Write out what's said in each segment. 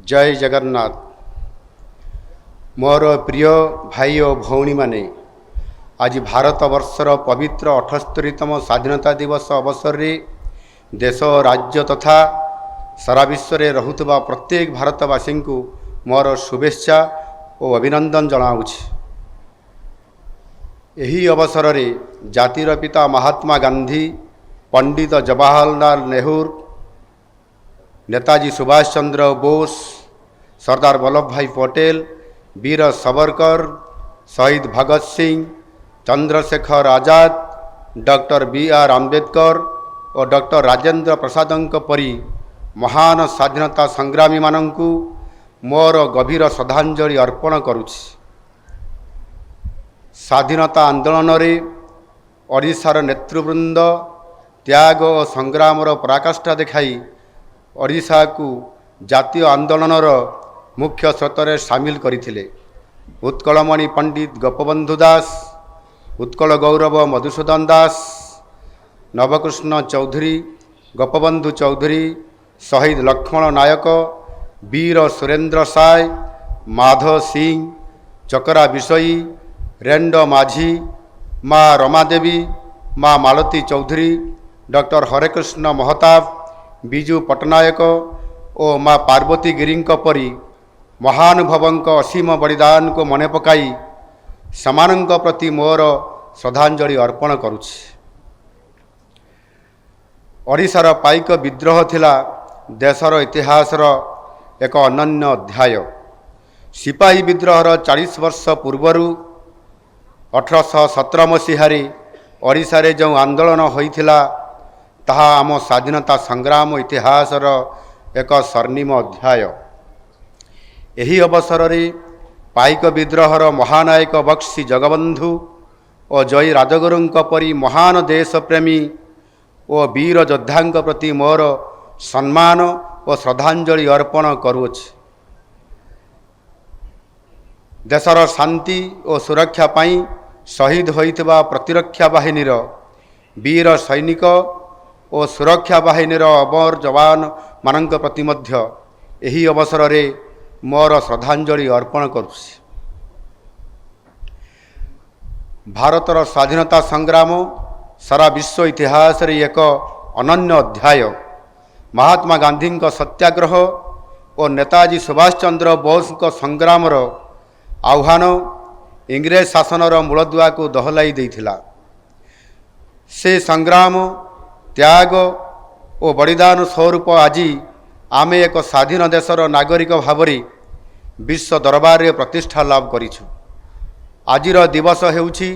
ଜୟ ଜଗନ୍ନାଥ। ମୋର ପ୍ରିୟ ଭାଇ ଓ ଭଉଣୀମାନେ, ଆଜି ଭାରତବର୍ଷର ପବିତ୍ର 78ତମ ସ୍ୱାଧୀନତା ଦିବସ ଅବସରରେ ଦେଶ, ରାଜ୍ୟ ତଥା ସାରା ବିଶ୍ୱରେ ରହୁଥିବା ପ୍ରତ୍ୟେକ ଭାରତବାସୀଙ୍କୁ ମୋର ଶୁଭେଚ୍ଛା ଓ ଅଭିନନ୍ଦନ ଜଣାଉଛି। ଏହି ଅବସରରେ ଜାତିର ପିତା ମହାତ୍ମା ଗାନ୍ଧୀ, ପଣ୍ଡିତ ଜବାହରଲାଲ ନେହେରୁ, ନେତାଜୀ ସୁଭାଷ ଚନ୍ଦ୍ର ବୋଷ, ସର୍ଦ୍ଦାର ବଲ୍ଲଭ ଭାଇ ପଟେଲ, ବୀର ସାବରକର, ଶହୀଦ ଭଗତ ସିଂ, ଚନ୍ଦ୍ରଶେଖର ଆଜାଦ, ଡକ୍ଟର ବି ଆର୍ ଆମ୍ବେଦକର ଓ ଡକ୍ଟର ରାଜେନ୍ଦ୍ର ପ୍ରସାଦଙ୍କ ପରି ମହାନ ସ୍ୱାଧୀନତା ସଂଗ୍ରାମୀମାନଙ୍କୁ ମୋର ଗଭୀର ଶ୍ରଦ୍ଧାଞ୍ଜଳି ଅର୍ପଣ କରୁଛି। ସ୍ୱାଧୀନତା ଆନ୍ଦୋଳନରେ ଓଡ଼ିଶାର ନେତୃବୃନ୍ଦ ତ୍ୟାଗ ଓ ସଂଗ୍ରାମର ପରାକାଷ୍ଠା ଦେଖାଇ ଓଡ଼ିଶାକୁ ଜାତୀୟ ଆନ୍ଦୋଳନର ମୁଖ୍ୟ ସ୍ରୋତରେ ସାମିଲ କରିଥିଲେ। ଉତ୍କଳମଣି ପଣ୍ଡିତ ଗୋପବନ୍ଧୁ ଦାସ, ଉତ୍କଳ ଗୌରବ ମଧୁସୂଦନ ଦାସ, ନବକୃଷ୍ଣ ଚୌଧୁରୀ, ଗୋପବନ୍ଧୁ ଚୌଧୁରୀ, ଶହୀଦ ଲକ୍ଷ୍ମଣ ନାୟକ, ବୀର ସୁରେନ୍ଦ୍ର ସାଏ, ମାଧୋ ସିଂ, ଚକରା ବିଷୋୟୀ, ରେଣ୍ଡ ମାଝୀ, ମା ରମାଦେବୀ, ମା ମାଳତୀ ଚୌଧୁରୀ, ଡକ୍ଟର ହରେକୃଷ୍ଣ ମହତାବ, ବିଜୁ ପଟ୍ଟନାୟକ ଓ ମା ପାର୍ବତୀ ଗିରିଙ୍କ ପରି ମହାନୁଭବଙ୍କ ଅସୀମ ବଳିଦାନକୁ ମନେ ପକାଇ ସେମାନଙ୍କ ପ୍ରତି ମୋର ଶ୍ରଦ୍ଧାଞ୍ଜଳି ଅର୍ପଣ କରୁଛି। ଓଡ଼ିଶାର ପାଇକ ବିଦ୍ରୋହ ଥିଲା ଦେଶର ଇତିହାସର ଏକ ଅନନ୍ୟ ଅଧ୍ୟାୟ। ସିପାହୀ ବିଦ୍ରୋହର 40 ବର୍ଷ ପୂର୍ବରୁ 1817 ମସିହାରେ ଓଡ଼ିଶାରେ ଯେଉଁ ଆନ୍ଦୋଳନ ହୋଇଥିଲା, ତାହା ଆମ ସ୍ୱାଧୀନତା ସଂଗ୍ରାମ ଇତିହାସର ଏକ ସ୍ୱର୍ଣ୍ଣିମ ଅଧ୍ୟାୟ। ଏହି ଅବସରରେ ପାଇକ ବିଦ୍ରୋହର ମହାନାୟକ ବକ୍ସି ଜଗବନ୍ଧୁ ଓ ଜୟୀ ରାଜଗୁରୁଙ୍କ ପରି ମହାନ ଦେଶପ୍ରେମୀ ଓ ବୀର ଯୋଦ୍ଧାଙ୍କ ପ୍ରତି ମୋର ସମ୍ମାନ ଓ ଶ୍ରଦ୍ଧାଞ୍ଜଳି ଅର୍ପଣ କରୁଅଛି। ଦେଶର ଶାନ୍ତି ଓ ସୁରକ୍ଷା ପାଇଁ ଶହୀଦ ହୋଇଥିବା ପ୍ରତିରକ୍ଷା ବାହିନୀର ବୀର ସୈନିକ ଓ ସୁରକ୍ଷା ବାହିନୀର ଅମର ଯବାନମାନଙ୍କ ପ୍ରତି ମଧ୍ୟ ଏହି ଅବସରରେ ମୋର ଶ୍ରଦ୍ଧାଞ୍ଜଳି ଅର୍ପଣ କରୁଛି। ଭାରତର ସ୍ୱାଧୀନତା ସଂଗ୍ରାମ ସାରା ବିଶ୍ୱ ଇତିହାସରେ ଏକ ଅନନ୍ୟ ଅଧ୍ୟାୟ। ମହାତ୍ମା ଗାନ୍ଧୀଙ୍କ ସତ୍ୟାଗ୍ରହ ଓ ନେତାଜୀ ସୁଭାଷ ଚନ୍ଦ୍ର ବୋଷଙ୍କ ସଂଗ୍ରାମର ଆହ୍ୱାନ ଇଂରେଜ ଶାସନର ମୂଳଦୁଆକୁ ଦୋହଲାଇ ଦେଇଥିଲା। ସେ ସଂଗ୍ରାମ, ତ୍ୟାଗ ଓ ବଳିଦାନ ସ୍ୱରୂପ ଆଜି ଆମେ ଏକ ସ୍ୱାଧୀନ ଦେଶର ନାଗରିକ ଭାବରେ ବିଶ୍ୱ ଦରବାରରେ ପ୍ରତିଷ୍ଠା ଲାଭ କରିଛୁ। ଆଜିର ଦିବସ ହେଉଛି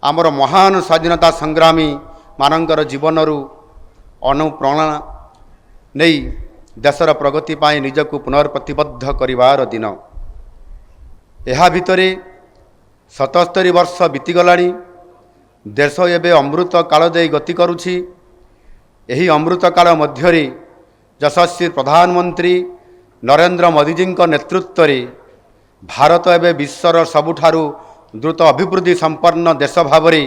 ଆମର ମହାନ ସ୍ୱାଧୀନତା ସଂଗ୍ରାମୀ ମାନଙ୍କର ଜୀବନରୁ ଅନୁପ୍ରେରଣା ନେଇ ଦେଶର ପ୍ରଗତି ପାଇଁ ନିଜକୁ ପୁନଃପ୍ରତିବଦ୍ଧ କରିବାର ଦିନ। ଏହା ଭିତରେ 77 ବର୍ଷ ବିତିଗଲାଣି। ଦେଶ ଏବେ ଅମୃତ କାଳ ଦେଇ ଗତି କରୁଛି। ଏହି ଅମୃତ କାଳ ମଧ୍ୟରେ ଯଶସ୍ୱୀ ପ୍ରଧାନମନ୍ତ୍ରୀ ନରେନ୍ଦ୍ର ମୋଦିଜୀଙ୍କ ନେତୃତ୍ୱରେ ଭାରତ ଏବେ ବିଶ୍ୱର ସବୁଠାରୁ ଦ୍ରୁତ ଅଭିବୃଦ୍ଧି ସମ୍ପନ୍ନ ଦେଶ ଭାବରେ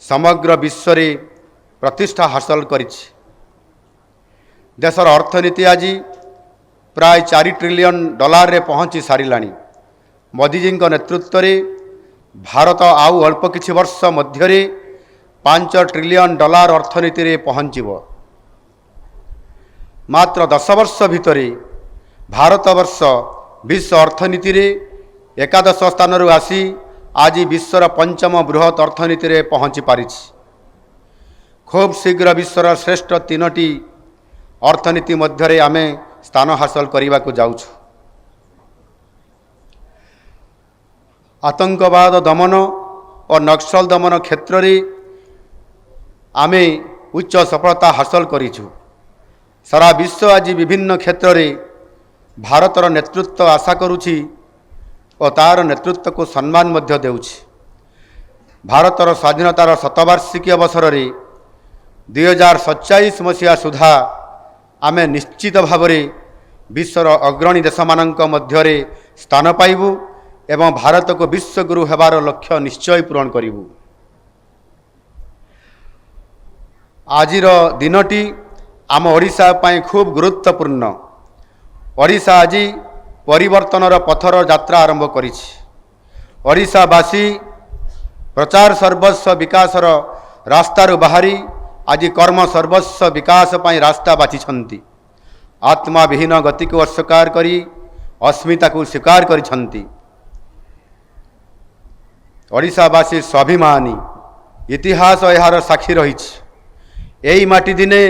ସମଗ୍ର ବିଶ୍ୱରେ ପ୍ରତିଷ୍ଠା ହାସଲ କରିଛି। ଦେଶର ଅର୍ଥନୀତି ଆଜି ପ୍ରାୟ 4 ଟ୍ରିଲିୟନ ଡଲାରରେ ପହଞ୍ଚି ସାରିଲାଣି। ମୋଦିଜୀଙ୍କ ନେତୃତ୍ୱରେ ଭାରତ ଆଉ ଅଳ୍ପ କିଛି ବର୍ଷ ମଧ୍ୟରେ 5 ଟ୍ରିଲିୟନ ଡଲାର ଅର୍ଥନୀତିରେ ପହଞ୍ଚିବ। ମାତ୍ର 10 ବର୍ଷ ଭିତରେ ଭାରତବର୍ଷ ବିଶ୍ୱ ଅର୍ଥନୀତିରେ ଏକାଦଶ ସ୍ଥାନରୁ ଆସି ଆଜି ବିଶ୍ୱର ପଞ୍ଚମ ବୃହତ୍ ଅର୍ଥନୀତିରେ ପହଞ୍ଚି ପାରିଛି। ଖୁବ୍ ଶୀଘ୍ର ବିଶ୍ୱର ଶ୍ରେଷ୍ଠ ତିନୋଟି ଅର୍ଥନୀତି ମଧ୍ୟରେ ଆମେ ସ୍ଥାନ ହାସଲ କରିବାକୁ ଯାଉଛୁ। ଆତଙ୍କବାଦ ଦମନ ଓ ନକ୍ସଲ ଦମନ କ୍ଷେତ୍ରରେ ଆମେ ଉଚ୍ଚ ସଫଳତା ହାସଲ କରିଛୁ। ସାରା ବିଶ୍ୱ ଆଜି ବିଭିନ୍ନ କ୍ଷେତ୍ରରେ ଭାରତର ନେତୃତ୍ୱ ଆଶା କରୁଛି ଓ ତା'ର ନେତୃତ୍ୱକୁ ସମ୍ମାନ ମଧ୍ୟ ଦେଉଛି। ଭାରତର ସ୍ୱାଧୀନତାର ଶତବାର୍ଷିକୀ ଅବସରରେ 2047 ମସିହା ସୁଦ୍ଧା ଆମେ ନିଶ୍ଚିତ ଭାବରେ ବିଶ୍ୱର ଅଗ୍ରଣୀ ଦେଶମାନଙ୍କ ମଧ୍ୟରେ ସ୍ଥାନ ପାଇବୁ ଏବଂ ଭାରତକୁ ବିଶ୍ୱଗୁରୁ ହେବାର ଲକ୍ଷ୍ୟ ନିଶ୍ଚୟ ପୂରଣ କରିବୁ। ଆଜିର ଦିନଟି ଆମ ଓଡ଼ିଶା ପାଇଁ ଖୁବ୍ ଗୁରୁତ୍ୱପୂର୍ଣ୍ଣ। ଓଡ଼ିଶା ଆଜି ପରିବର୍ତ୍ତନର ପଥର ଯାତ୍ରା ଆରମ୍ଭ କରିଛି। ଓଡ଼ିଶାବାସୀ ପ୍ରଚାର ସର୍ବସ୍ୱ ବିକାଶର ରାସ୍ତାରୁ ବାହାରି ଆଜି କର୍ମ ସର୍ବସ୍ୱ ବିକାଶ ପାଇଁ ରାସ୍ତା ବାଛିଛନ୍ତି। ଆତ୍ମାବିହୀନ ଗତିକୁ ଅସ୍ୱୀକାର କରି ଅସ୍ମିତାକୁ ସ୍ୱୀକାର କରିଛନ୍ତି। ଓଡ଼ିଶାବାସୀ ସ୍ୱାଭିମାନୀ, ଇତିହାସ ଏହାର ସାକ୍ଷୀ ରହିଛି। ଏହି ମାଟି ଦିନେ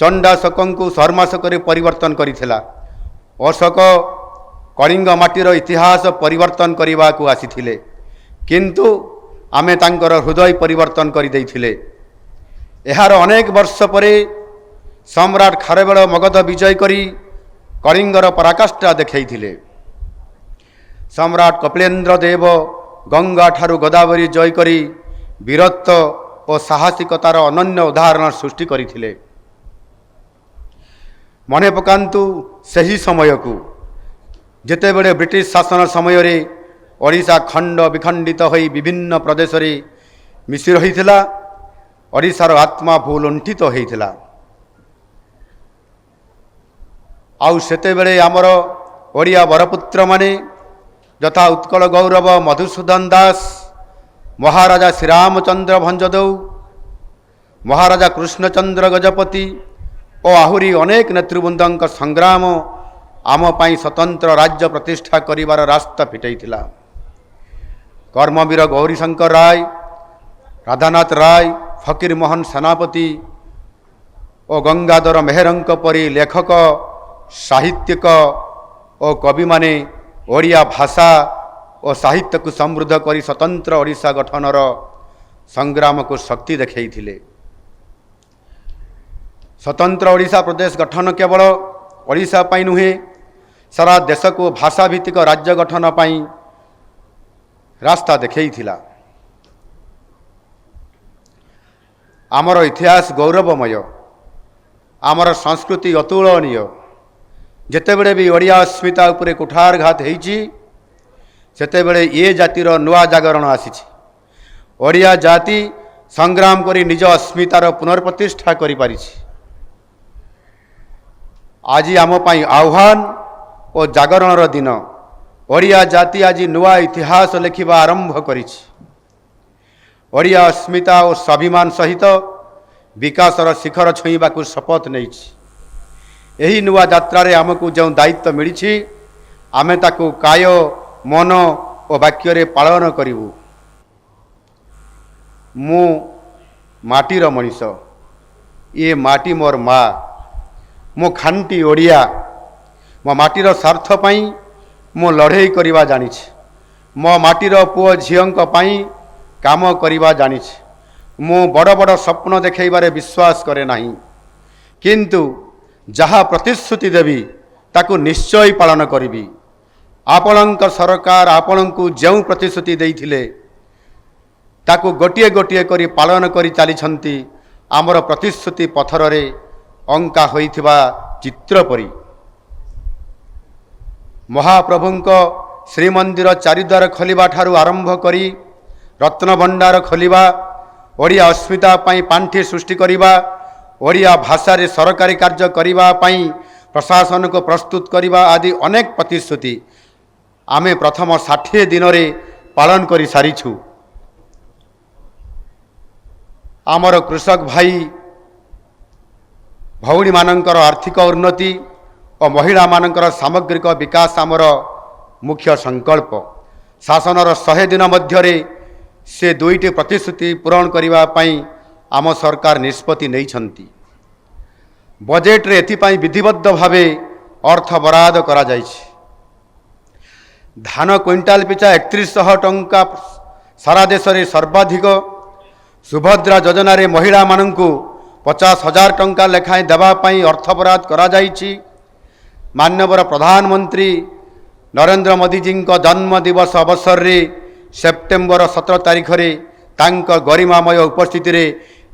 ଚଣ୍ଡାଶୋକଙ୍କୁ ଶର୍ମାଶୋକରେ ପରିବର୍ତ୍ତନ କରିଥିଲା। ଅଶୋକ କଳିଙ୍ଗ ମାଟିର ଇତିହାସ ପରିବର୍ତ୍ତନ କରିବାକୁ ଆସିଥିଲେ, କିନ୍ତୁ ଆମେ ତାଙ୍କର ହୃଦୟ ପରିବର୍ତ୍ତନ କରିଦେଇଥିଲେ। ଏହାର ଅନେକ ବର୍ଷ ପରେ ସମ୍ରାଟ ଖାରବେଳ ମଗଧ ବିଜୟ କରି କଳିଙ୍ଗର ପରାକାଷ୍ଠା ଦେଖାଇଥିଲେ। ସମ୍ରାଟ କପିଳେନ୍ଦ୍ର ଦେବ ଗଙ୍ଗାଠାରୁ ଗୋଦାବରୀ ଜୟ କରି ବୀରତ୍ୱ ଓ ସାହସିକତାର ଅନନ୍ୟ ଉଦାହରଣ ସୃଷ୍ଟି କରିଥିଲେ। ମନେ ପକାନ୍ତୁ ସେହି ସମୟକୁ, ଯେତେବେଳେ ବ୍ରିଟିଶ ଶାସନ ସମୟରେ ଓଡ଼ିଶା ଖଣ୍ଡ ବିଖଣ୍ଡିତ ହୋଇ ବିଭିନ୍ନ ପ୍ରଦେଶରେ ମିଶି ରହିଥିଲା। ଓଡ଼ିଶାର ଆତ୍ମା ଭୂଲୁଣ୍ଠିତ ହୋଇଥିଲା। ଆଉ ସେତେବେଳେ ଆମର ଓଡ଼ିଆ ବରପୁତ୍ରମାନେ ଯଥା ଉତ୍କଳ ଗୌରବ ମଧୁସୂଦନ ଦାସ, ମହାରାଜା ଶ୍ରୀରାମଚନ୍ଦ୍ର ଭଞ୍ଜଦେଉ, ମହାରାଜା କୃଷ୍ଣଚନ୍ଦ୍ର ଗଜପତି ଓ ଆହୁରି ଅନେକ ନେତୃବୃନ୍ଦଙ୍କ ସଂଗ୍ରାମ ଆମ ପାଇଁ ସ୍ୱତନ୍ତ୍ର ରାଜ୍ୟ ପ୍ରତିଷ୍ଠା କରିବାର ରାସ୍ତା ଫିଟାଇଥିଲା। କର୍ମବୀର ଗୌରୀଶଙ୍କର ରାୟ, ରାଧାନାଥ ରାୟ, ଫକୀରମୋହନ ସେନାପତି ଓ ଗଙ୍ଗାଧର ମେହେରଙ୍କ ପରି ଲେଖକ, ସାହିତ୍ୟିକ ଓ କବିମାନେ ଓଡ଼ିଆ ଭାଷା ଓ ସାହିତ୍ୟକୁ ସମୃଦ୍ଧ କରି ସ୍ୱତନ୍ତ୍ର ଓଡ଼ିଶା ଗଠନର ସଂଗ୍ରାମକୁ ଶକ୍ତି ଦେଖାଇଥିଲେ। ସ୍ୱତନ୍ତ୍ର ଓଡ଼ିଶା ପ୍ରଦେଶ ଗଠନ କେବଳ ଓଡ଼ିଶା ପାଇଁ ନୁହେଁ, ସାରା ଦେଶକୁ ଭାଷାଭିତ୍ତିକ ରାଜ୍ୟ ଗଠନ ପାଇଁ ରାସ୍ତା ଦେଖାଇଥିଲା। ଆମର ଇତିହାସ ଗୌରବମୟ, ଆମର ସଂସ୍କୃତି ଅତୁଳନୀୟ। ଯେତେବେଳେ ବି ଓଡ଼ିଆ ଅସ୍ମିତା ଉପରେ କୁଠାରଘାତ ହେଇଛି, ସେତେବେଳେ ଏ ଜାତିର ନୂଆ ଜାଗରଣ ଆସିଛି। ଓଡ଼ିଆ ଜାତି ସଂଗ୍ରାମ କରି ନିଜ ଅସ୍ମିତାର ପୁନର୍ପ୍ରତିଷ୍ଠା କରିପାରିଛି। ଆଜି ଆମ ପାଇଁ ଆହ୍ୱାନ ଓ ଜାଗରଣର ଦିନ। ଓଡ଼ିଆ ଜାତି ଆଜି ନୂଆ ଇତିହାସ ଲେଖିବା ଆରମ୍ଭ କରିଛି। ଓଡ଼ିଆ ଅସ୍ମିତା ଓ ସ୍ୱାଭିମାନ ସହିତ ବିକାଶର ଶିଖର ଛୁଇଁବାକୁ ଶପଥ ନେଇଛି। ଏହି ନୂଆ ଯାତ୍ରାରେ ଆମକୁ ଯେଉଁ ଦାୟିତ୍ୱ ମିଳିଛି, ଆମେ ତାକୁ କାୟ, ମନ ଓ ବାକ୍ୟରେ ପାଳନ କରିବୁ। ମୁଁ ମାଟିର ମଣିଷ, ଏ ମାଟି ମୋର ମା। ମୁଁ ଖାଣ୍ଟି ଓଡ଼ିଆ। ମୋ ମାଟିର ସ୍ୱାର୍ଥ ପାଇଁ ମୁଁ ଲଢ଼େଇ କରିବା ଜାଣିଛି। ମୋ ମାଟିର ପୁଅ ଝିଅଙ୍କ ପାଇଁ କାମ କରିବା ଜାଣିଛି। ମୁଁ ବଡ଼ ବଡ଼ ସ୍ୱପ୍ନ ଦେଖାଇବାରେ ବିଶ୍ୱାସ କରେ ନାହିଁ, କିନ୍ତୁ ଯାହା ପ୍ରତିଶ୍ରୁତି ଦେବି ତାକୁ ନିଶ୍ଚୟ ପାଳନ କରିବି। ଆପଣଙ୍କ ସରକାର ଆପଣଙ୍କୁ ଯେଉଁ ପ୍ରତିଶ୍ରୁତି ଦେଇଥିଲେ, ତାକୁ ଗୋଟିଏ ଗୋଟିଏ କରି ପାଳନ କରି ଚାଲିଛନ୍ତି, ଆମର ପ୍ରତିଶ୍ରୁତି ପଥରରେ ଅଙ୍କା ହୋଇଥିବା ଚିତ୍ର ପରି। ମହାପ୍ରଭୁଙ୍କ ଶ୍ରୀମନ୍ଦିର ଚାରିଦ୍ୱାର ଖୋଲିବା ଠାରୁ ଆରମ୍ଭ କରି ରତ୍ନଭଣ୍ଡାର ଖୋଲିବା, ଓଡ଼ିଆ ଅସ୍ମିତା ପାଇଁ ପାଣ୍ଠି ସୃଷ୍ଟି କରିବା, ଓଡ଼ିଆ ଭାଷାରେ ସରକାରୀ କାର୍ଯ୍ୟ କରିବା ପାଇଁ ପ୍ରଶାସନକୁ ପ୍ରସ୍ତୁତ କରିବା ଆଦି ଅନେକ ପ୍ରତିଶ୍ରୁତି ଆମେ ପ୍ରଥମ 60 ଦିନରେ ପାଳନ କରିସାରିଛୁ। ଆମର କୃଷକ ଭାଇ ଭଉଣୀମାନଙ୍କର ଆର୍ଥିକ ଉନ୍ନତି ଓ ମହିଳାମାନଙ୍କର ସାମଗ୍ରିକ ବିକାଶ ଆମର ମୁଖ୍ୟ ସଂକଳ୍ପ। ଶାସନର 100 ଦିନ ମଧ୍ୟରେ ସେ ଦୁଇଟି ପ୍ରତିଶ୍ରୁତି ପୂରଣ କରିବା ପାଇଁ ଆମ ସରକାର ନିଷ୍ପତ୍ତି ନେଇଛନ୍ତି। ବଜେଟରେ ଏଥିପାଇଁ ବିଧିବଦ୍ଧ ଭାବେ ଅର୍ଥ ବରାଦ କରାଯାଇଛି। ଧାନ କୁଇଣ୍ଟାଲ ପିଛା 3100 ଟଙ୍କା ସାରା ଦେଶରେ ସର୍ବାଧିକ। ସୁଭଦ୍ରା ଯୋଜନାରେ ମହିଳାମାନଙ୍କୁ 50,000 ଟଙ୍କା ଲେଖାଏଁ ଦେବା ପାଇଁ ଅର୍ଥ ବରାଦ କରାଯାଇଛି। ମାନ୍ୟବର ପ୍ରଧାନମନ୍ତ୍ରୀ ନରେନ୍ଦ୍ର ମୋଦିଜୀଙ୍କ ଜନ୍ମ ଦିବସ ଅବସରରେ ସେପ୍ଟେମ୍ବର 17 ତାରିଖରେ ତାଙ୍କ ଗରିମାମୟ ଉପସ୍ଥିତିରେ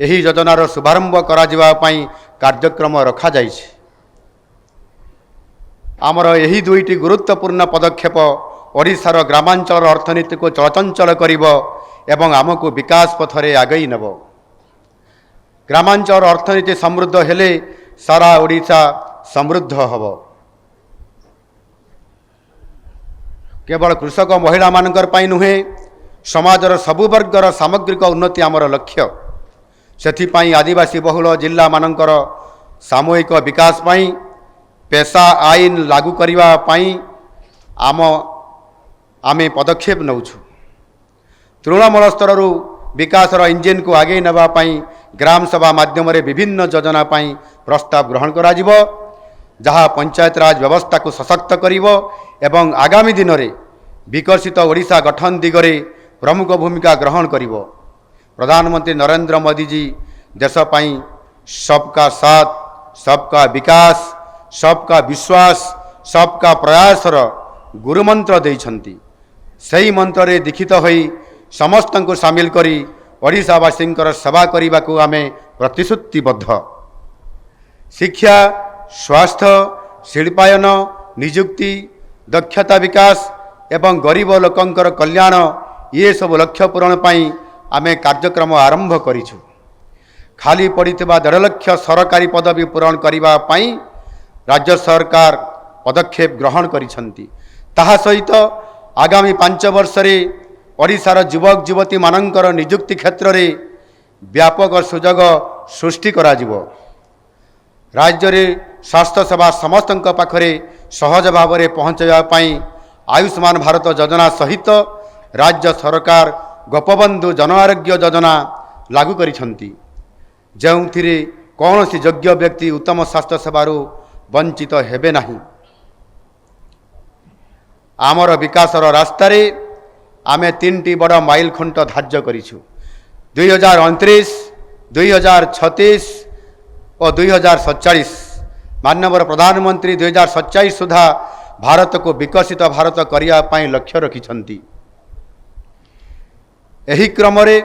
ଏହି ଯୋଜନାର ଶୁଭାରମ୍ଭ କରାଯିବା ପାଇଁ କାର୍ଯ୍ୟକ୍ରମ ରଖାଯାଇଛି। ଆମର ଏହି ଦୁଇଟି ଗୁରୁତ୍ୱପୂର୍ଣ୍ଣ ପଦକ୍ଷେପ ଓଡ଼ିଶାର ଗ୍ରାମାଞ୍ଚଳର ଅର୍ଥନୀତିକୁ ଚଳଚଞ୍ଚଳ କରିବ ଏବଂ ଆମକୁ ବିକାଶ ପଥରେ ଆଗେଇ ନେବ। ଗ୍ରାମାଞ୍ଚଳର ଅର୍ଥନୀତି ସମୃଦ୍ଧ ହେଲେ ସାରା ଓଡ଼ିଶା ସମୃଦ୍ଧ ହେବ। କେବଳ କୃଷକ ମହିଳାମାନଙ୍କର ପାଇଁ ନୁହେଁ, ସମାଜର ସବୁ ବର୍ଗର ସାମଗ୍ରିକ ଉନ୍ନତି ଆମର ଲକ୍ଷ୍ୟ। ସେଥିପାଇଁ ଆଦିବାସୀ ବହୁଳ ଜିଲ୍ଲାମାନଙ୍କର ସାମୂହିକ ବିକାଶ ପାଇଁ ପେସା ଆଇନ ଲାଗୁ କରିବା ପାଇଁ ଆମେ ପଦକ୍ଷେପ ନେଉଛୁ। ତୃଣମୂଳ ସ୍ତରରୁ ବିକାଶର ଇଞ୍ଜିନକୁ ଆଗେଇ ନେବା ପାଇଁ ଗ୍ରାମ ସଭା ମାଧ୍ୟମରେ ବିଭିନ୍ନ ଯୋଜନା ପାଇଁ ପ୍ରସ୍ତାବ ଗ୍ରହଣ କରାଯିବ, ଯାହା ପଞ୍ଚାୟତରାଜ ବ୍ୟବସ୍ଥାକୁ ସଶକ୍ତ କରିବ ଏବଂ ଆଗାମୀ ଦିନରେ ବିକଶିତ ଓଡ଼ିଶା ଗଠନ ଦିଗରେ ପ୍ରମୁଖ ଭୂମିକା ଗ୍ରହଣ କରିବ। ପ୍ରଧାନମନ୍ତ୍ରୀ ନରେନ୍ଦ୍ର ମୋଦିଜୀ ଦେଶ ପାଇଁ ସବକା ସାଥ, ସବକା ବିକାଶ, ସବକା ବିଶ୍ୱାସ, ସବକା ପ୍ରୟାସର ଗୁରୁମନ୍ତ୍ର ଦେଇଛନ୍ତି। ସେହି ମନ୍ତ୍ରରେ ଦୀକ୍ଷିତ ହୋଇ ସମସ୍ତଙ୍କୁ ସାମିଲ କରି ଓଡ଼ିଶାବାସୀଙ୍କର ସେବା କରିବାକୁ ଆମେ ପ୍ରତିଶ୍ରୁତିବଦ୍ଧ। ଶିକ୍ଷା, ସ୍ୱାସ୍ଥ୍ୟ, ଶିଳ୍ପାୟନ, ନିଯୁକ୍ତି, ଦକ୍ଷତା ବିକାଶ ଏବଂ ଗରିବ ଲୋକଙ୍କର କଲ୍ୟାଣ, ଇଏ ସବୁ ଲକ୍ଷ୍ୟ ପୂରଣ ପାଇଁ ଆମେ କାର୍ଯ୍ୟକ୍ରମ ଆରମ୍ଭ କରିଛୁ। ଖାଲି ପଡ଼ିଥିବା 1.5 ଲକ୍ଷ ସରକାରୀ ପଦବୀ ପୂରଣ କରିବା ପାଇଁ ରାଜ୍ୟ ସରକାର ପଦକ୍ଷେପ ଗ୍ରହଣ କରିଛନ୍ତି। ତାହା ସହିତ ଆଗାମୀ 5 ବର୍ଷରେ ଓଡ଼ିଶାର ଯୁବକ ଯୁବତୀମାନଙ୍କର ନିଯୁକ୍ତି କ୍ଷେତ୍ରରେ ବ୍ୟାପକ ସୁଯୋଗ ସୃଷ୍ଟି କରାଯିବ। ରାଜ୍ୟରେ ସ୍ୱାସ୍ଥ୍ୟ ସେବା ସମସ୍ତଙ୍କ ପାଖରେ ସହଜ ଭାବରେ ପହଞ୍ଚାଇବା ପାଇଁ ଆୟୁଷ୍ମାନ ଭାରତ ଯୋଜନା ସହିତ ରାଜ୍ୟ ସରକାର ଗୋପବନ୍ଧୁ ଜନ ଆରୋଗ୍ୟ ଯୋଜନା ଲାଗୁ କରିଛନ୍ତି, ଯେଉଁଥିରେ କୌଣସି ଯୋଗ୍ୟ ବ୍ୟକ୍ତି ଉତ୍ତମ ସ୍ୱାସ୍ଥ୍ୟ ସେବାରୁ ବଞ୍ଚିତ ହେବେ ନାହିଁ। ଆମର ବିକାଶର ରାସ୍ତାରେ ଆମେ ତିନିଟି ବଡ଼ ମାଇଲ ଖୁଣ୍ଟ ଧାର୍ଯ୍ୟ କରିଛୁ, 2029, 2036 ଓ 2047। ମାନ୍ୟବର ପ୍ରଧାନମନ୍ତ୍ରୀ 2047 ସୁଦ୍ଧା ଭାରତକୁ ବିକଶିତ ଭାରତ କରିବା ପାଇଁ ଲକ୍ଷ୍ୟ ରଖିଛନ୍ତି। ଏହି କ୍ରମରେ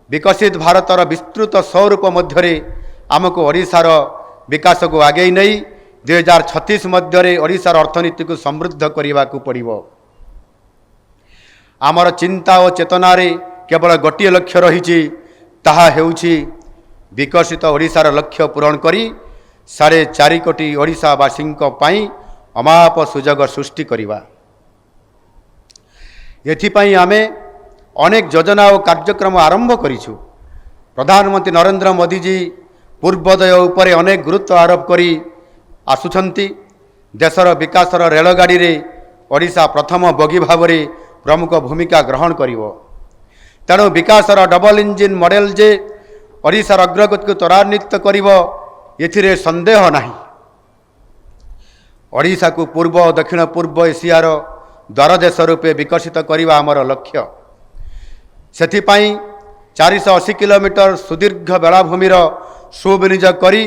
ବିକଶିତ ଭାରତର ବିସ୍ତୃତ ସ୍ୱରୂପ ମଧ୍ୟରେ ଆମକୁ ଓଡ଼ିଶାର ବିକାଶକୁ ଆଗେଇ ନେଇ 2036 ମଧ୍ୟରେ ଓଡ଼ିଶାର ଅର୍ଥନୀତିକୁ ସମୃଦ୍ଧ କରିବାକୁ ପଡ଼ିବ। ଆମର ଚିନ୍ତା ଓ ଚେତନାରେ କେବଳ ଗୋଟିଏ ଲକ୍ଷ୍ୟ ରହିଛି, ତାହା ହେଉଛି ବିକଶିତ ଓଡ଼ିଶାର ଲକ୍ଷ୍ୟ ପୂରଣ କରି 4.5 କୋଟି ଓଡ଼ିଶାବାସୀଙ୍କ ପାଇଁ ଅମାପ ସୁଯୋଗ ସୃଷ୍ଟି କରିବା। ଏଥିପାଇଁ ଆମେ ଅନେକ ଯୋଜନା ଓ କାର୍ଯ୍ୟକ୍ରମ ଆରମ୍ଭ କରିଛୁ। ପ୍ରଧାନମନ୍ତ୍ରୀ ନରେନ୍ଦ୍ର ମୋଦିଜୀ ପୂର୍ବୋଦୟ ଉପରେ ଅନେକ ଗୁରୁତ୍ୱ ଆରୋପ କରି ଆସୁଛନ୍ତି। ଦେଶର ବିକାଶର ରେଳଗାଡ଼ିରେ ଓଡ଼ିଶା ପ୍ରଥମ ବଗି ଭାବରେ ପ୍ରମୁଖ ଭୂମିକା ଗ୍ରହଣ କରିବ। ତେଣୁ ବିକାଶର ଡବଲ ଇଞ୍ଜିନ୍ ମଡେଲ ଯେ ଓଡ଼ିଶାର ଅଗ୍ରଗତିକୁ ତ୍ୱରାନ୍ୱିତ କରିବ, ଏଥିରେ ସନ୍ଦେହ ନାହିଁ। ଓଡ଼ିଶାକୁ ପୂର୍ବ ଓ ଦକ୍ଷିଣ ପୂର୍ବ ଏସିଆର ଦ୍ୱାରଦେଶ ରୂପେ ବିକଶିତ କରିବା ଆମର ଲକ୍ଷ୍ୟ। ସେଥିପାଇଁ 480 କିଲୋମିଟର ସୁଦୀର୍ଘ ବେଳାଭୂମିର ସୁବିନିଯୋଗ କରି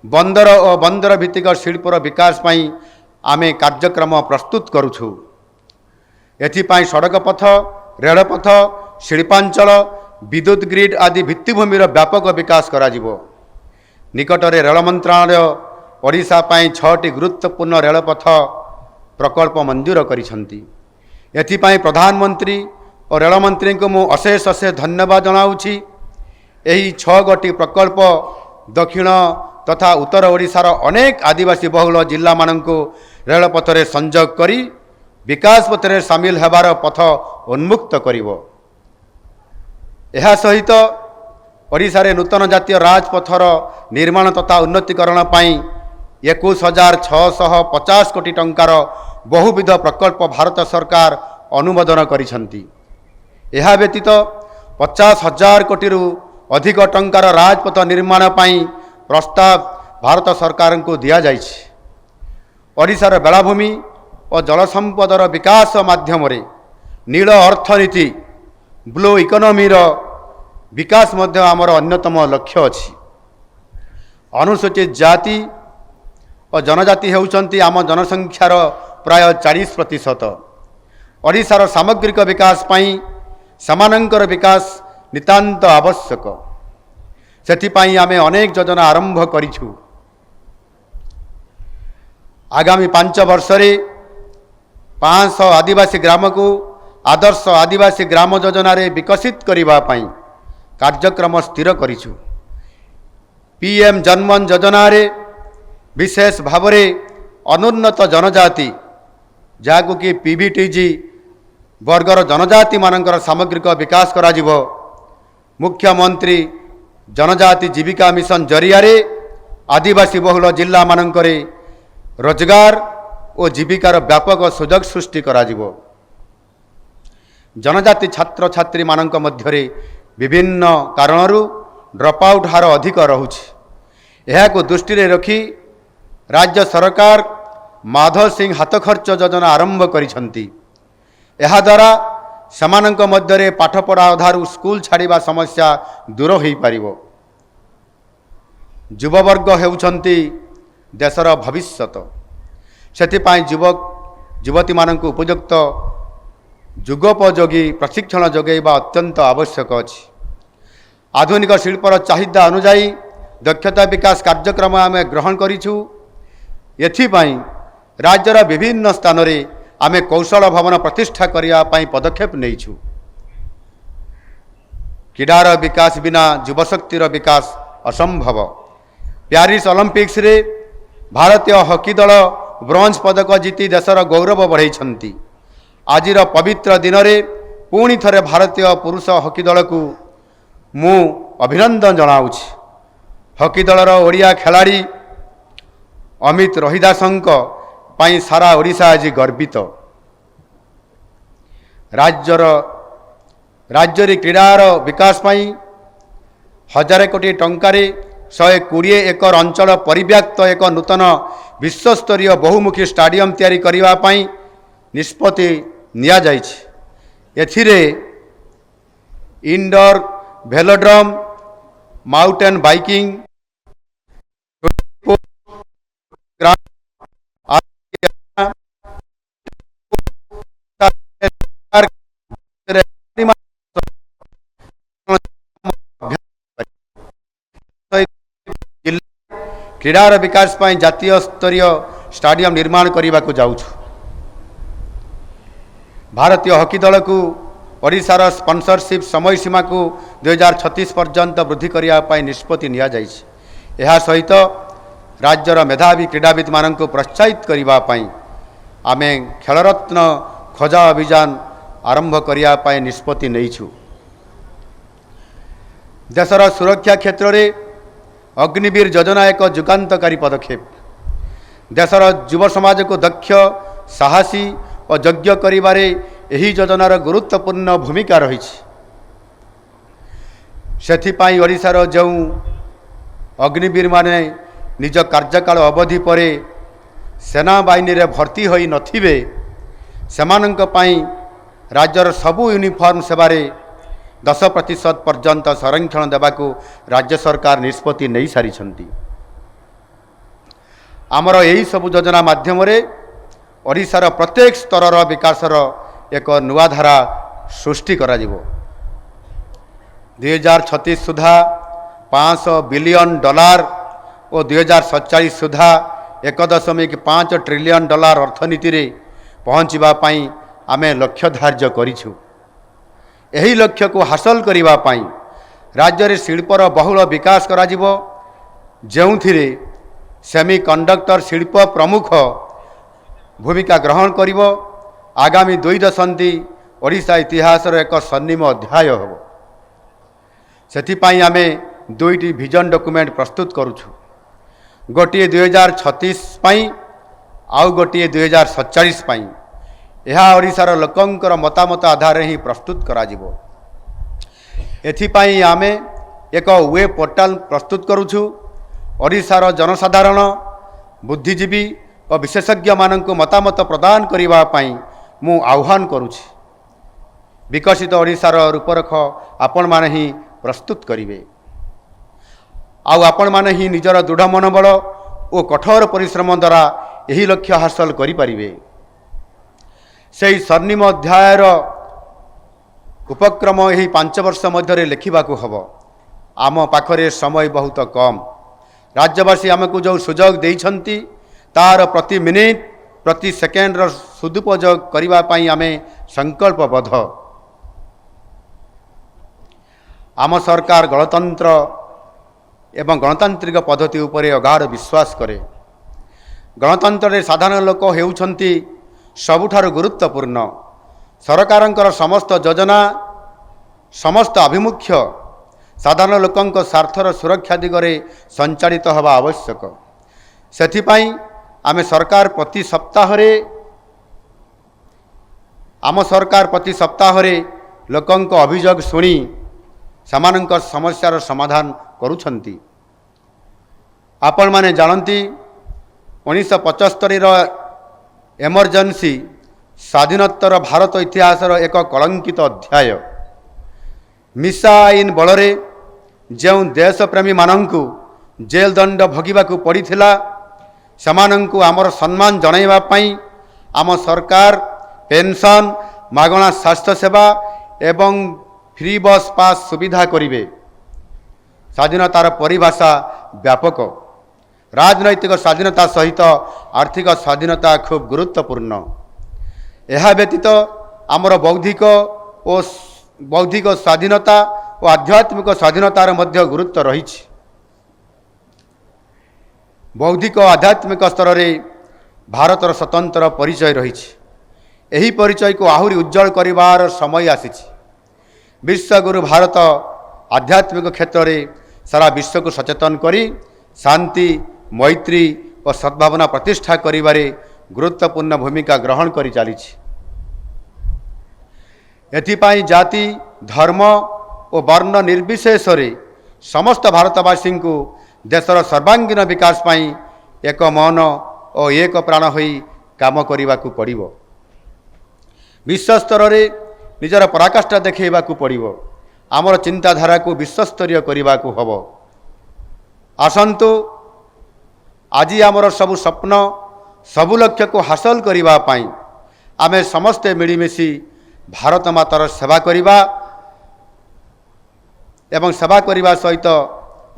ବନ୍ଦର ଓ ବନ୍ଦର ଭିତ୍ତିକ ଶିଳ୍ପର ବିକାଶ ପାଇଁ ଆମେ କାର୍ଯ୍ୟକ୍ରମ ପ୍ରସ୍ତୁତ କରୁଛୁ। ଏଥିପାଇଁ ସଡ଼କ ପଥ, ରେଳପଥ, ଶିଳ୍ପାଞ୍ଚଳ, ବିଦ୍ୟୁତ ଗ୍ରିଡ୍ ଆଦି ଭିତ୍ତିଭୂମିର ବ୍ୟାପକ ବିକାଶ କରାଯିବ। ନିକଟରେ ରେଳ ମନ୍ତ୍ରଣାଳୟ ଓଡ଼ିଶା ପାଇଁ ଛଅଟି ଗୁରୁତ୍ୱପୂର୍ଣ୍ଣ ରେଳପଥ ପ୍ରକଳ୍ପ ମଞ୍ଜୁର କରିଛନ୍ତି। ଏଥିପାଇଁ ପ୍ରଧାନମନ୍ତ୍ରୀ ଓ ରେଳମନ୍ତ୍ରୀଙ୍କୁ ମୁଁ ଅଶେଷ ଅଶେଷ ଧନ୍ୟବାଦ ଜଣାଉଛି। ଏହି ଛଅ ଗୋଟି ପ୍ରକଳ୍ପ ଦକ୍ଷିଣ ତଥା ଉତ୍ତର ଓଡ଼ିଶାର ଅନେକ ଆଦିବାସୀ ବହୁଳ ଜିଲ୍ଲାମାନଙ୍କୁ ରେଳପଥରେ ସଂଯୋଗ କରି ବିକାଶ ପଥରେ ସାମିଲ ହେବାର ପଥ ଉନ୍ମୁକ୍ତ କରିବ। ଏହା ସହିତ ଓଡ଼ିଶାରେ ନୂତନ ଜାତୀୟ ରାଜପଥର ନିର୍ମାଣ ତଥା ଉନ୍ନତିକରଣ ପାଇଁ 21,650 କୋଟି ଟଙ୍କାର ବହୁବିଧ ପ୍ରକଳ୍ପ ଭାରତ ସରକାର ଅନୁମୋଦନ କରିଛନ୍ତି। ଏହା ବ୍ୟତୀତ 50,000 କୋଟିରୁ ଅଧିକ ଟଙ୍କାର ରାଜପଥ ନିର୍ମାଣ ପାଇଁ ପ୍ରସ୍ତାବ ଭାରତ ସରକାରଙ୍କୁ ଦିଆଯାଇଛି। ଓଡ଼ିଶାର ବେଳାଭୂମି ଓ ଜଳସମ୍ପଦର ବିକାଶ ମାଧ୍ୟମରେ ନୀଳ ଅର୍ଥନୀତି, ବ୍ଲୁ ଇକୋନୋମିର ବିକାଶ ମଧ୍ୟ ଆମର ଅନ୍ୟତମ ଲକ୍ଷ୍ୟ ଅଛି। ଅନୁସୂଚିତ ଜାତି ଓ ଜନଜାତି ହେଉଛନ୍ତି ଆମ ଜନସଂଖ୍ୟାର ପ୍ରାୟ 40%। ଓଡ଼ିଶାର ସାମଗ୍ରିକ ବିକାଶ ପାଇଁ ସେମାନଙ୍କର ବିକାଶ ନିତାନ୍ତ ଆବଶ୍ୟକ। ସେଥିପାଇଁ ଆମେ ଅନେକ ଯୋଜନା ଆରମ୍ଭ କରିଛୁ। ଆଗାମୀ 5 ବର୍ଷରେ 500 ଆଦିବାସୀ ଗ୍ରାମକୁ ଆଦର୍ଶ ଆଦିବାସୀ ଗ୍ରାମ ଯୋଜନାରେ ବିକଶିତ କରିବା ପାଇଁ କାର୍ଯ୍ୟକ୍ରମ ସ୍ଥିର କରିଛୁ। ପିଏମ୍ ଜନମନ ଯୋଜନାରେ ବିଶେଷ ଭାବରେ ଅନୁନ୍ନତ ଜନଜାତି, ଯାହାକୁ କି ପିଭିଟିଜି ବର୍ଗର ଜନଜାତିମାନଙ୍କର ସାମଗ୍ରିକ ବିକାଶ କରାଯିବ। ମୁଖ୍ୟମନ୍ତ୍ରୀ ଜନଜାତି ଜୀବିକା ମିଶନ ଜରିଆରେ ଆଦିବାସୀ ବହୁଳ ଜିଲ୍ଲାମାନଙ୍କରେ ରୋଜଗାର ଓ ଜୀବିକାର ବ୍ୟାପକ ସୁଯୋଗ ସୃଷ୍ଟି କରାଯିବ। ଜନଜାତି ଛାତ୍ରଛାତ୍ରୀମାନଙ୍କ ମଧ୍ୟରେ ବିଭିନ୍ନ କାରଣରୁ ଡ୍ରପ୍ ଆଉଟ୍ ହାର ଅଧିକ ରହୁଛି। ଏହାକୁ ଦୃଷ୍ଟିରେ ରଖି ରାଜ୍ୟ ସରକାର ମାଧବ ସିଂ ହାତ ଖର୍ଚ୍ଚ ଯୋଜନା ଆରମ୍ଭ କରିଛନ୍ତି। ଏହାଦ୍ୱାରା ସେମାନଙ୍କ ମଧ୍ୟରେ ପାଠପଢ଼ା ଅଧାରୁ ସ୍କୁଲ ଛାଡ଼ିବା ସମସ୍ୟା ଦୂର ହୋଇପାରିବ। ଯୁବବର୍ଗ ହେଉଛନ୍ତି ଦେଶର ଭବିଷ୍ୟତ। ସେଥିପାଇଁ ଯୁବକ ଯୁବତୀମାନଙ୍କୁ ଉପଯୁକ୍ତ ଯୁଗୋପଯୋଗୀ ପ୍ରଶିକ୍ଷଣ ଯୋଗାଇବା ଅତ୍ୟନ୍ତ ଆବଶ୍ୟକ ଅଛି। ଆଧୁନିକ ଶିଳ୍ପର ଚାହିଦା ଅନୁଯାୟୀ ଦକ୍ଷତା ବିକାଶ କାର୍ଯ୍ୟକ୍ରମ ଆମେ ଗ୍ରହଣ କରିଛୁ। ଏଥିପାଇଁ ରାଜ୍ୟର ବିଭିନ୍ନ ସ୍ଥାନରେ ଆମେ କୌଶଳ ଭବନ ପ୍ରତିଷ୍ଠା କରିବା ପାଇଁ ପଦକ୍ଷେପ ନେଇଛୁ। କ୍ରୀଡ଼ାର ବିକାଶ ବିନା ଯୁବଶକ୍ତିର ବିକାଶ ଅସମ୍ଭବ। ପ୍ୟାରିସ୍ ଅଲିମ୍ପିକ୍ସରେ ଭାରତୀୟ ହକି ଦଳ ବ୍ରୋଞ୍ଜ ପଦକ ଜିତି ଦେଶର ଗୌରବ ବଢ଼ାଇଛନ୍ତି। ଆଜିର ପବିତ୍ର ଦିନରେ ପୁଣି ଥରେ ଭାରତୀୟ ପୁରୁଷ ହକି ଦଳକୁ ମୁଁ ଅଭିନନ୍ଦନ ଜଣାଉଛି। ହକି ଦଳର ଓଡ଼ିଆ ଖେଳାଳି ଅମିତ ରୋହିଦାସଙ୍କ ପାଇଁ ସାରା ଓଡ଼ିଶା ଆଜି ଗର୍ବିତ। ରାଜ୍ୟରେ କ୍ରୀଡ଼ାର ବିକାଶ ପାଇଁ 1000 କୋଟି ଟଙ୍କାରେ 120 ଏକର ଅଞ୍ଚଳ ପରିବ୍ୟାପ୍ତ ଏକ ନୂତନ ବିଶ୍ୱସ୍ତରୀୟ ବହୁମୁଖୀ ଷ୍ଟାଡିୟମ ତିଆରି କରିବା ପାଇଁ ନିଷ୍ପତ୍ତି ନିଆଯାଇଛି। ଏଥିରେ indoor velodrome, mountain biking ground, କ୍ରୀଡ଼ାର ବିକାଶ ପାଇଁ ଜାତୀୟ ସ୍ତରୀୟ ଷ୍ଟାଡିୟମ ନିର୍ମାଣ କରିବାକୁ ଯାଉଛୁ। ଭାରତୀୟ ହକି ଦଳକୁ ଓଡ଼ିଶାର ସ୍ପନ୍ସରସିପ୍ ସମୟସୀମାକୁ 2036 ପର୍ଯ୍ୟନ୍ତ ବୃଦ୍ଧି କରିବା ପାଇଁ ନିଷ୍ପତ୍ତି ନିଆଯାଇଛି। ଏହା ସହିତ ରାଜ୍ୟର ମେଧାବୀ କ୍ରୀଡ଼ାବିତ୍ମାନଙ୍କୁ ପ୍ରୋତ୍ସାହିତ କରିବା ପାଇଁ ଆମେ ଖେଳରତ୍ନ ଖୋଜା ଅଭିଯାନ ଆରମ୍ଭ କରିବା ପାଇଁ ନିଷ୍ପତ୍ତି ନେଇଛୁ। ଦେଶର ସୁରକ୍ଷା କ୍ଷେତ୍ରରେ ଅଗ୍ନିବୀର ଯୋଜନା ଏକ ଯୁଗାନ୍ତକାରୀ ପଦକ୍ଷେପ। ଦେଶର ଯୁବ ସମାଜକୁ ଦକ୍ଷ, ସାହସୀ ଓ ଯୋଗ୍ୟ କରିବାରେ ଏହି ଯୋଜନାର ଗୁରୁତ୍ୱପୂର୍ଣ୍ଣ ଭୂମିକା ରହିଛି। ସେଥିପାଇଁ ଓଡ଼ିଶାର ଯେଉଁ ଅଗ୍ନିବୀରମାନେ ନିଜ କାର୍ଯ୍ୟକାଳ ଅବଧି ପରେ ସେନାବାହିନୀରେ ଭର୍ତ୍ତି ହୋଇନଥିବେ, ସେମାନଙ୍କ ପାଇଁ ରାଜ୍ୟର ସବୁ ୟୁନିଫର୍ମ ସେବାରେ 10% ପର୍ଯ୍ୟନ୍ତ ସଂରକ୍ଷଣ ଦେବାକୁ ରାଜ୍ୟ ସରକାର ନିଷ୍ପତ୍ତି ନେଇସାରିଛନ୍ତି। ଆମର ଏହିସବୁ ଯୋଜନା ମାଧ୍ୟମରେ ଓଡ଼ିଶାର ପ୍ରତ୍ୟେକ ସ୍ତରର ବିକାଶର ଏକ ନୂଆ ଧାରା ସୃଷ୍ଟି କରାଯିବ। 2036 ସୁଦ୍ଧା 500 ବିଲିୟନ ଡଲାର ଓ 2047 ସୁଦ୍ଧା 1.5 ଟ୍ରିଲିୟନ ଡଲାର ଅର୍ଥନୀତିରେ ପହଞ୍ଚିବା ପାଇଁ ଆମେ ଲକ୍ଷ୍ୟ ଧାର୍ଯ୍ୟ କରିଛୁ। ଏହି ଲକ୍ଷ୍ୟକୁ ହାସଲ କରିବା ପାଇଁ ରାଜ୍ୟରେ ଶିଳ୍ପର ବହୁଳ ବିକାଶ କରାଯିବ, ଯେଉଁଥିରେ ସେମି କଣ୍ଡକ୍ଟର ଶିଳ୍ପ ପ୍ରମୁଖ ଭୂମିକା ଗ୍ରହଣ କରିବ। ଆଗାମୀ 2 ଦଶନ୍ଧି ଓଡ଼ିଶା ଇତିହାସର ଏକ ସ୍ୱର୍ଣ୍ଣିମ ଅଧ୍ୟାୟ ହେବ। ସେଥିପାଇଁ ଆମେ ଦୁଇଟି ଭିଜନ ଡକୁମେଣ୍ଟ ପ୍ରସ୍ତୁତ କରୁଛୁ, ଗୋଟିଏ 2036 ପାଇଁ, ଆଉ ଗୋଟିଏ 2047 ପାଇଁ। ଏହା ଓଡ଼ିଶାର ଲୋକଙ୍କର ମତାମତ ଆଧାରରେ ହିଁ ପ୍ରସ୍ତୁତ କରାଯିବ। ଏଥିପାଇଁ ଆମେ ଏକ ୱେବ୍ ପୋର୍ଟାଲ ପ୍ରସ୍ତୁତ କରୁଛୁ। ଓଡ଼ିଶାର ଜନସାଧାରଣ, ବୁଦ୍ଧିଜୀବୀ ଓ ବିଶେଷଜ୍ଞମାନଙ୍କୁ ମତାମତ ପ୍ରଦାନ କରିବା ପାଇଁ ମୁଁ ଆହ୍ୱାନ କରୁଛି। ବିକଶିତ ଓଡ଼ିଶାର ରୂପରେଖ ଆପଣମାନେ ହିଁ ପ୍ରସ୍ତୁତ କରିବେ ଆଉ ଆପଣମାନେ ହିଁ ନିଜର ଦୃଢ଼ ମନୋବଳ ଓ କଠୋର ପରିଶ୍ରମ ଦ୍ୱାରା ଏହି ଲକ୍ଷ୍ୟ ହାସଲ କରିପାରିବେ। ସେହି ସ୍ୱର୍ଣ୍ଣିମ ଅଧ୍ୟାୟର ଉପକ୍ରମ ଏହି 5 ବର୍ଷ ମଧ୍ୟରେ ଲେଖିବାକୁ ହେବ। ଆମ ପାଖରେ ସମୟ ବହୁତ କମ୍। ରାଜ୍ୟବାସୀ ଆମକୁ ଯେଉଁ ସୁଯୋଗ ଦେଇଛନ୍ତି, ତାର ପ୍ରତି ମିନିଟ୍, ପ୍ରତି ସେକେଣ୍ଡର ସଦୁପଯୋଗ କରିବା ପାଇଁ ଆମେ ସଂକଳ୍ପବଦ୍ଧ। ଆମ ସରକାର ଗଣତନ୍ତ୍ର ଏବଂ ଗଣତାନ୍ତ୍ରିକ ପଦ୍ଧତି ଉପରେ ଅଗାଢ଼ ବିଶ୍ୱାସ କରେ। ଗଣତନ୍ତ୍ରରେ ସାଧାରଣ ଲୋକ ହେଉଛନ୍ତି ସବୁଠାରୁ ଗୁରୁତ୍ୱପୂର୍ଣ୍ଣ। ସରକାରଙ୍କର ସମସ୍ତ ଯୋଜନା, ସମସ୍ତ ଆଭିମୁଖ୍ୟ ସାଧାରଣ ଲୋକଙ୍କ ସ୍ୱାର୍ଥର ସୁରକ୍ଷା ଦିଗରେ ସଞ୍ଚାଳିତ ହେବା ଆବଶ୍ୟକ। ସେଥିପାଇଁ ଆମେ ସରକାର ପ୍ରତି ସପ୍ତାହରେ ଆମ ସରକାର ପ୍ରତି ସପ୍ତାହରେ ଲୋକଙ୍କ ଅଭିଯୋଗ ଶୁଣି ସେମାନଙ୍କ ସମସ୍ୟାର ସମାଧାନ କରୁଛନ୍ତି। ଆପଣମାନେ ଜାଣନ୍ତି, 1975ର ଏମର୍ଜେନ୍ସି ସ୍ୱାଧୀନୋତ୍ତର ଭାରତ ଇତିହାସର ଏକ କଳଙ୍କିତ ଅଧ୍ୟାୟ। ମିସା ଆଇନ ବଳରେ ଯେଉଁ ଦେଶପ୍ରେମୀମାନଙ୍କୁ ଜେଲ ଦଣ୍ଡ ଭୋଗିବାକୁ ପଡ଼ିଥିଲା, ସେମାନଙ୍କୁ ଆମର ସମ୍ମାନ ଜଣାଇବା ପାଇଁ ଆମ ସରକାର ପେନ୍ସନ୍, ମାଗଣା ସ୍ୱାସ୍ଥ୍ୟ ସେବା ଏବଂ ଫ୍ରି ବସ୍ ପାସ୍ ସୁବିଧା କରିବେ। ସ୍ୱାଧୀନତାର ପରିଭାଷା ବ୍ୟାପକ। ରାଜନୈତିକ ସ୍ୱାଧୀନତା ସହିତ ଆର୍ଥିକ ସ୍ୱାଧୀନତା ଖୁବ୍ ଗୁରୁତ୍ୱପୂର୍ଣ୍ଣ। ଏହା ବ୍ୟତୀତ ଆମର ବୌଦ୍ଧିକ ସ୍ୱାଧୀନତା ଓ ଆଧ୍ୟାତ୍ମିକ ସ୍ୱାଧୀନତାର ମଧ୍ୟ ଗୁରୁତ୍ୱ ରହିଛି। ବୌଦ୍ଧିକ ଆଧ୍ୟାତ୍ମିକ ସ୍ତରରେ ଭାରତର ସ୍ୱତନ୍ତ୍ର ପରିଚୟ ରହିଛି। ଏହି ପରିଚୟକୁ ଆହୁରି ଉଜ୍ଜଳ କରିବାର ସମୟ ଆସିଛି। ବିଶ୍ୱଗୁରୁ ଭାରତ ଆଧ୍ୟାତ୍ମିକ କ୍ଷେତ୍ରରେ ସାରା ବିଶ୍ୱକୁ ସଚେତନ କରି ଶାନ୍ତି, ମୈତ୍ରୀ ଓ ସଦ୍ଭାବନା ପ୍ରତିଷ୍ଠା କରିବାରେ ଗୁରୁତ୍ୱପୂର୍ଣ୍ଣ ଭୂମିକା ଗ୍ରହଣ କରି ଚାଲିଛି। ଏଥିପାଇଁ ଜାତି, ଧର୍ମ ଓ ବର୍ଣ୍ଣ ନିର୍ବିଶେଷରେ ସମସ୍ତ ଭାରତବାସୀଙ୍କୁ ଦେଶର ସର୍ବାଙ୍ଗୀନ ବିକାଶ ପାଇଁ ଏକ ମନ ଓ ଏକ ପ୍ରାଣ ହୋଇ କାମ କରିବାକୁ ପଡ଼ିବ। ବିଶ୍ୱସ୍ତରରେ ନିଜର ପରାକାଷ୍ଠା ଦେଖାଇବାକୁ ପଡ଼ିବ। ଆମର ଚିନ୍ତାଧାରାକୁ ବିଶ୍ୱସ୍ତରୀୟ କରିବାକୁ ହେବ। ଆସନ୍ତୁ, ଆଜି ଆମର ସବୁ ସ୍ୱପ୍ନ, ସବୁ ଲକ୍ଷ୍ୟକୁ ହାସଲ କରିବା ପାଇଁ ଆମେ ସମସ୍ତେ ମିଳିମିଶି ଭାରତ ମାତାର ସେବା କରିବା ଏବଂ ସେବା କରିବା ସହିତ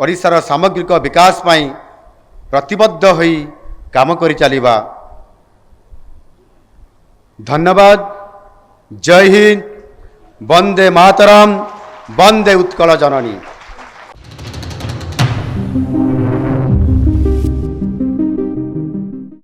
ଓଡ଼ିଶାର ସାମଗ୍ରିକ ବିକାଶ ପାଇଁ ପ୍ରତିବଦ୍ଧ ହୋଇ କାମ କରି ଚାଲିବା। ଧନ୍ୟବାଦ। ଜୟ ହିନ୍ଦ। ବନ୍ଦେ ମାତରମ୍। ବନ୍ଦେ ଉତ୍କଳ ଜନନୀ।